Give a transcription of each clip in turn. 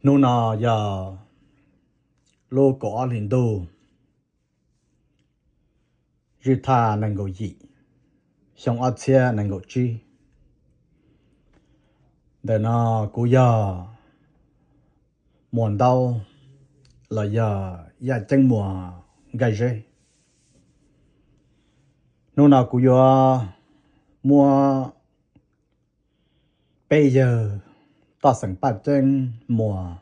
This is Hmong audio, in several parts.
Hnub no yog lub kaum ob hlis ntuj, zwj thaj nees nkaum yim, xyoo ob txhiab nees nkaum tsib. Ntawm no kuv yog Muas Ntaub los yog Yaj Ceeb Muas Nkaj Zeb. Hnub no kuv yuav muab peb yawg toj xeem Paj Ceeb Muas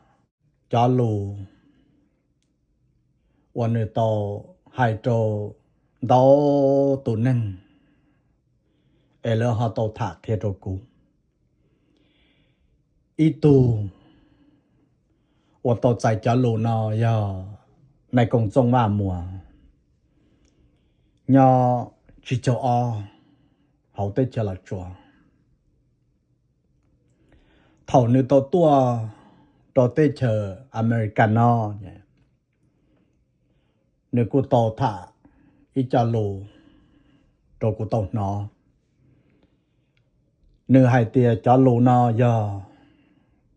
cov lus uas nws tau hais rau ntau tus neeg es lawv ho tau tham qhia rau kuv. Ib tug uas tau txais cov lus no yog nais koom Txooj Vaj Muas nyob tsib caug ob hauv teb chaws Los Tsuas. Thaum nws tau tuaj rau teb chaws Amelikas no, nws kuj tau tham ib co lus rau kuv tau hnov. Nws hais tias cov lus no yog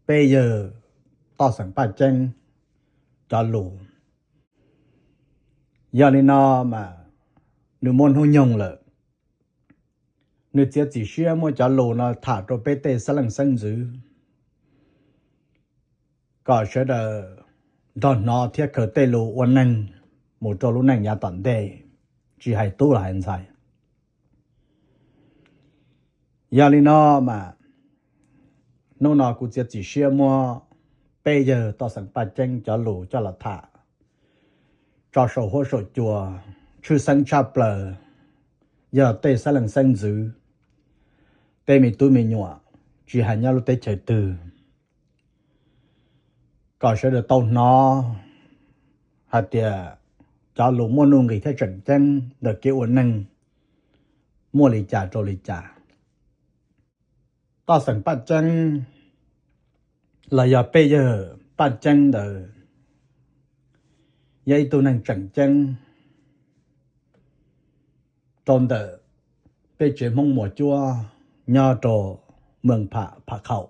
peb yawg toj xeem Paj Ceeb cov lus. Yog li no mas nws muaj hnub nyoog lawm, nws txiav txim siab muab cov lus no tham rau peb tej xeeb leej xeeb ntxwv kom sawv daws nrog hnov thiab khaws tej lus ua neeg mus rau lub neej yav tom ntej, tsis hais tub los hais ntxhais. Yog li no mas hnub no kuv txiav txim siab muab peb yawg toj xeem Paj Ceeb cov lus coj los tham tso saum huab saum cua, tshwj xeeb tshaj plaws yog tej xeeb leej xeeb ntxwv, tej me tub me nyuam tsis hais nyob lub teb chaws twg, kom sawv daws tau hnov hais tias cov lus muaj nuj nqis thiab tseem ceeb ntawm kev ua neeg muaj li cas rau li cas. Toj xeem Paj Ceeb los yog peb yawg Paj Ceeb ntawd yog ib tug neeg tseem ceeb rau ntawm peb tsev Hmoob Muas Cuab nyob rau Mees Pham, Pham Khaum,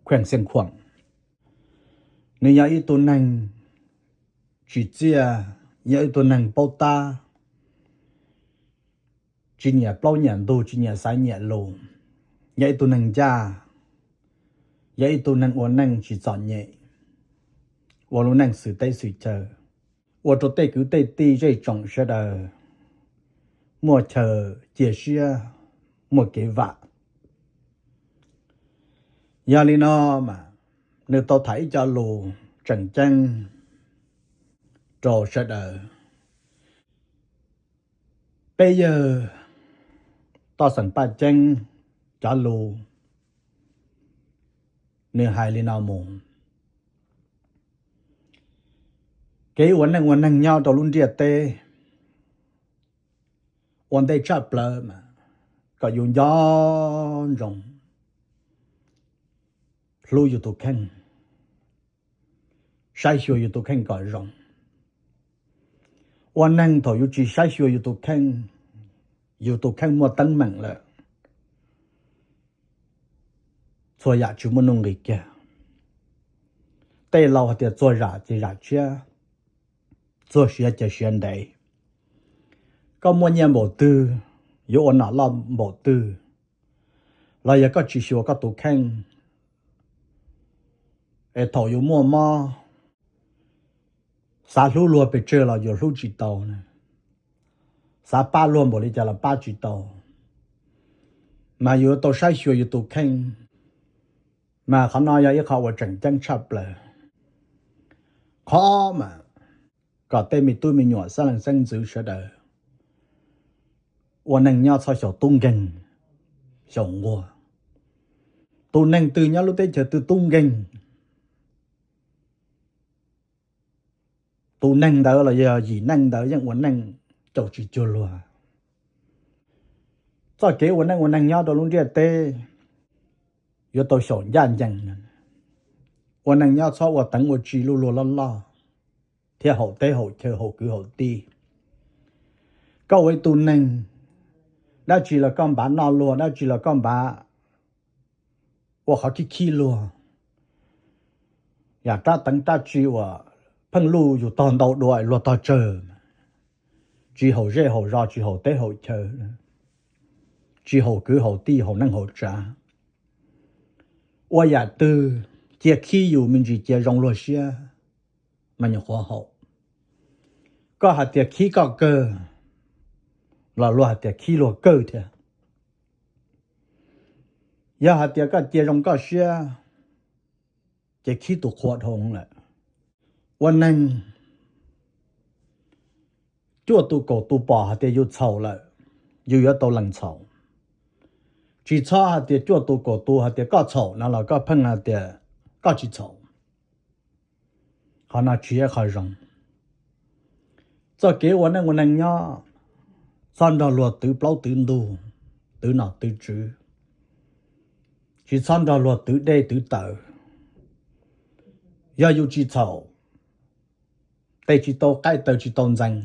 Khuees Xeev Khuam. Nws yog ib tug neeg tsim txiaj, yog ib tug neeg paub tab, tsis nyiam plaub nyiam ntug, tsis nyiam xaiv nyiam lus, yog ib tug neeg ncaj, yog ib tug neeg ua neej tsis txom nyem, ua lub neej xwm teb xwm chaw, ua rau tej kwv tej tij zej tsoom sawv daws muaj chaw cia siab, muaj kev vam. Yog li no mas nws tau tham ib co lus tseem ceeb rau sawv daws. Peb yawg toj xeem Paj Ceeb cov lus, nws hais li no mus: Kev ua neej ua neeg nyob rau lub ntiaj teb, ua ntej tshaj plaws mas kom yus nco ntsoov hlub yus tus kheej, saib xyuas yus tus kheej kom zoo. Ua neeg thaum yus tsis saib xyuas yus tus kheej, yus tus kheej muaj teeb meem lawm, txhua yam tsis muaj nuj nqis kiag. Tej laus hais tias txuag zam ces zam tshiab, txuag siav ces siav ntev. Koj muaj nyiaj npaum twg, yuav ua nom loj npaum twg, los yog koj tsis xyuas koj tus kheej, es thaum yus muaj mob, xav hlub luag pes tsawg los yuav hlub tsis tau, xav pab luag npaum li cas los pab tsis tau, mas yuav tau saib xyuas yus tus kheej. Mas qhov no yog ib qho uas tseem ceeb tshaj plaws. Qhov mas kom tej me tub me nyuam xeeb leej xeeb ntxwv sawv daws ua neej nyob txhob xyaum tub nkeeg, xyaum nquag. Tus neeg twg nyob lub teb chaws twg tub nkeeg, tus neeg ntawd los yog yim neej ntawd yeej ua neej caum tsis cuag luag. Txoj kev ua neej ua neeg nyob rau lub ntiaj teb yuav tau xyaum ncaj ncees. Ua neej nyob txhob ua teev ua tsi luj luag loj loj thiab haum teb haum chaw haum kwv haum tij. Koj ua ib tug neeg, dab tsi los koj npav noj luag, dab tsi los koj npav ua qhov khib khib luag. yam rab teev rab tsi uas pheej luj yus tog ntau dua luag tog tsawg, tsis haum zej haum zos, tsis haum teb haum chaw, tsis haum kwv haum tij, haum neej haum tsav. Ua yam twg cia khib yus me ntsis cia zoo luag siab mas nyuam qhuav haum. Koj hais tias khib koj kawg los luag hais tias khib luag kawg thiab. Yog hais tias koj cia zoo koj siab ces khib tus qhua dhau lawm. Ua neeg cuaj tus kaum tus pom hais tias yus txhaum lawm, yus yuav tau lees txhaum. Tsis txhob hais tias cuaj tus kaum tus hais tias koj txhaum no los koj pheej hais tias koj tsis txhaum. Qhov no tsis yog qhov zoo. Txoj kev ua neej ua neeg nyob, txhob nrog luag twv plaub twv ntug, twv nom twv tswv, tsis txhob nrog luag twv dej twv taws. Yog yus tsis txhaum, tes tsis tau qaij taw tsis tau ntxees,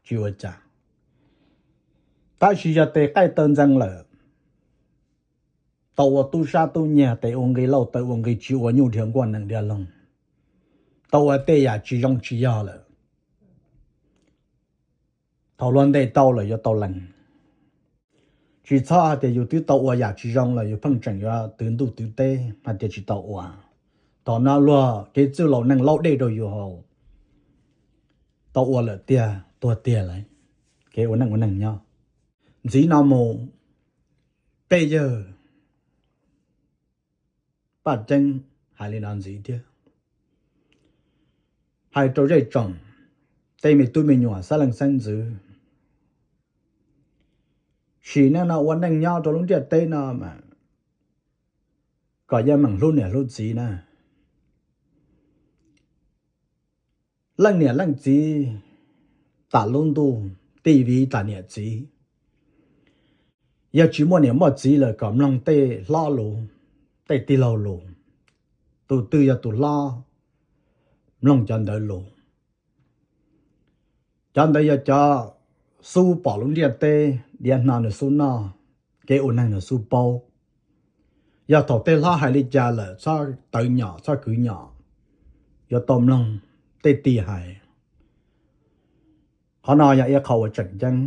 tsis ua cas. Tab sis yog tes qaij taw ntxees lawm, tau ua tub sab tub nyiag, tes ua nqi lauj taw ua nqi tswv, ua nyuj dhia nkuaj nees dhia loog, tau ua tej yam tsis zoo tsis yog lawm, thaum luag ntes tau lawm yuav tau lees. Tsis txhob hais tias yus twb tau ua yam tsis zoo lawm yus pheej tseem yuav twv ntuj twv teb hais tias tsis tau ua. Thaum no luag kev txwj laus neeg laub dej rau yus haus, tau ua lawm tiag tuag tiag lawm. Kev ua neej ua neeg nyob, ntxiv no mus peb yawg Paj Ceeb hais li no ntxiv thiab, hais rau zej tsoom, tej me tub me nyuam xeeb leej xeeb ntxwv, sim neej no ua neej nyob rau lub ntiaj teb no mas kom yeej meem hlub niam hlub txiv na. Leej niam leej txiv tas lub ntuj, tij viv tas niam txiv. Yog tsis muaj niam muaj txiv lawm kom mloog tej hlob lus, tej tij laug lus. Tus twg yog tus hlob, mloog cov ntawd lus. Cov ntawd yog cov xub pom lub ntiaj teb, diav hno nws xub noj, kev ua neeg nws xub paub. Yog thaum tej hlob hais li cas lawm txhob tawv nyom txhob kwv nyom, yuav tau mloog tej tij hais. Qhov no yog ib qho uas tseem ceeb.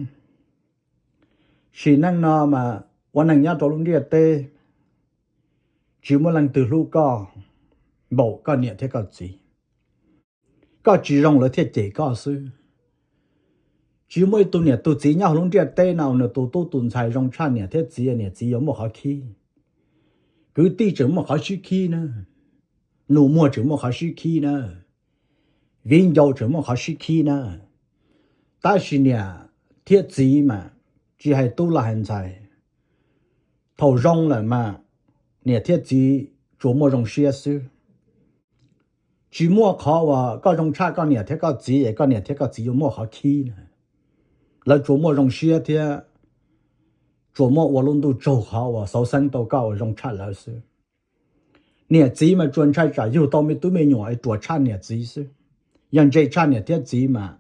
Sim neej no mas ua neeg nyob rau lub ntiaj teb, tsis muaj leej twg hlub koj npaum koj niam thiab koj txiv. Koj tsis zoo lawv thiaj cem koj xwb. Tsis muaj ib tug niam tug txiv nyob hauv lub ntiaj teb no nws tus tub tus ntxhais zoo tshaj niam thiab txiv, niam txiv yuav muaj qhov khib. Kwv tij tseem muaj qhov sib khib na, nus muag tseem muaj qhov sib khib na, viv ncaus tseem muaj qhov sib khib na. Tab sis niam thiab txiv mas, tsis hais tub los hais ntxhais, thaum zoo lawm mas niam thiab txiv tsuas muaj zoo siab xwb. Tsis muaj qhov uas koj zoo tshaj koj niam thiab koj txiv es koj niam thiab koj txiv yuav muaj qhov khib na. Lawv tsuas muaj zoo siab thiab tsuas muaj ua lub ntuj tsaug qhov uas xauv xeeb tau koj uas zoo tshaj lawv xwb. Niam txiv mas tsuas ntshai tsam yug tau me tub me nyuam es ruam tshaj niam txiv xwb. Yog ntse tshaj niam thiab txiv mas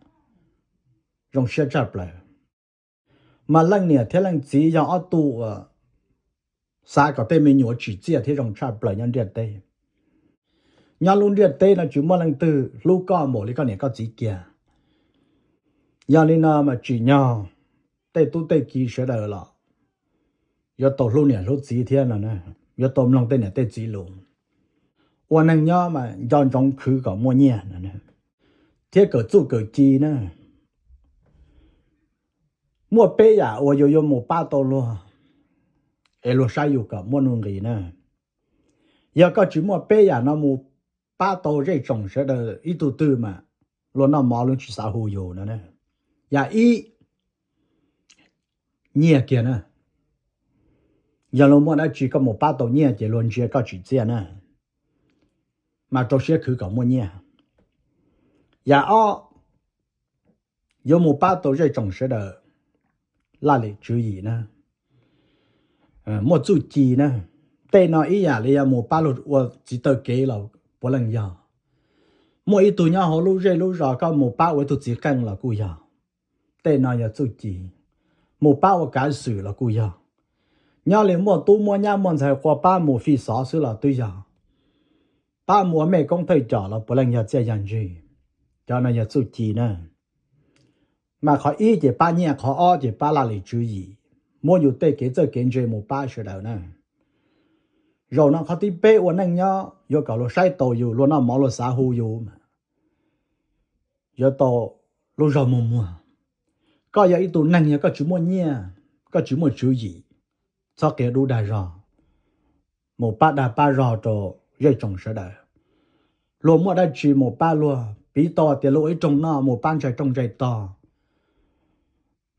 zoo siab tshaj plaws. Mas leej niam thiab leej txiv yog ob tug uas xav kom tej me nyuam tsim txiaj thiab zoo tshaj plaws nyob ntiaj teb. Nyob lub ntiaj teb no tsis muaj leej twg hlub koj npaum li koj niam koj txiv kiag. Yog li no mas tsim nyog tej tub tej ki sawv daws los yuav tau hlub niam hlub txiv thiab no, yuav tau mloog tej niam tej txiv lus. Ua neeg nyob mas nco ntsoov khwv kom muaj nyiaj no, thiab kawm txuj kawm ci na. Muaj peb yam uas yus yuav mus pab tau luag es luag saib yus kom muaj nuj nqis na. Yog koj tsis muaj peb yam no mus pab tau zej tsoom sawv daws ib tug twg mas luag noj mov luag tsis xav hu yus no. Yam ib, nyiaj kiag na. Yog luag muaj dab tsi koj mus pab tau nyiaj ces luag ntsia koj tsim txiaj na, mas rau siab khwv kom muaj nyiaj. Yam ob, yuav mus pab tau zej tsoom sawv daws laj lim tswv yim na, muaj txuj ci na. Tej no ib yam li yog mus pab luag ua txiv taw kev los puav leej yog. Muaj ib tug nyob hauv lub zej lub zos koj mus pab ua ib tug txiv qeej los kuj yog. Tej no yog txuj ci. Mus pab ua kav xwm los kuj yog. Nyob li muaj tub muaj nyab muaj ntxhais qua pab mus fij xov xwb los twb yog. pab mus ua mej koob thawj coj los puav leej yog txiaj yog ntsig. Cov no yog txuj ci na. Mas qhov ib ces pab nyiaj, qhov ob ces pab laj lim tswv yim, muab yus tej kev txawj kev ntse mus pab sawv daws na. Zaum no qhov thib peb ua neej nyob yuav kom luag saib taus yus, luag noj mov luag xav hu yus, yuav tau lub zog muag muag. Koj yog ib tug neeg yog koj tsis muaj nyiaj, koj tsis muaj tswv yim, txhob qias dub dag zog mus pab dag pab zog rau zej tsoom sawv daws. Luag muaj dab tsi mus pab luag, piv tau tias luag ua ib rooj noj mus pab ntsaig rooj ntsaig tog,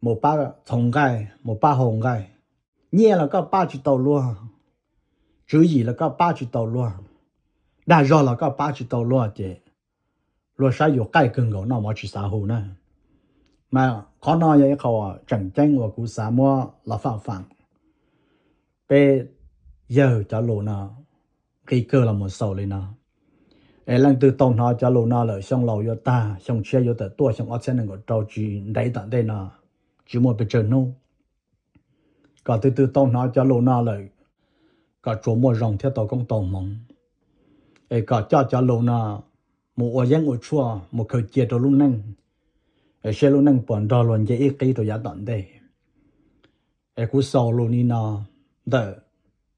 mus pab txhoov nqaij, mus pab haus nqaij. Nyiaj los koj pab tsis tau luag, tswv yim los koj pab tsis tau luag, dag zog los koj pab tsis tau luag ces luag saib yus qaij kawg nkaus noj mov tsis xav hu na. Mas qhov no yog ib qho tseem ceeb uas kuv xav muab los faj fam peb yawg cov lus no, nqi kawg los mus xaus li no. Es leej twg tau hnov cov lus no lawm xyoo laus yuav tag, xyoo tshiab yuav tawm tuaj, xyoo ob txhiab nees nkaum rau tsis ntev tom ntej no, tsis muaj pes tsawg hnub. Kom tus twg tau hnov cov lus no lawm, kom tsuas muaj zoo thiab tau koob tau hmoov. Es kom coj cov lus no mus ua yeeb ua tshuaj mus khaws cia rau lub neej, es saib lub neej puas nrog luag nce ib qib rau yav tom ntej. Es kuv xaus lus li no ntawm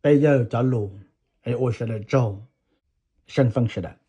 peb yawg cov lus, es ua sawv daws tsaug, seej feej sawv daws.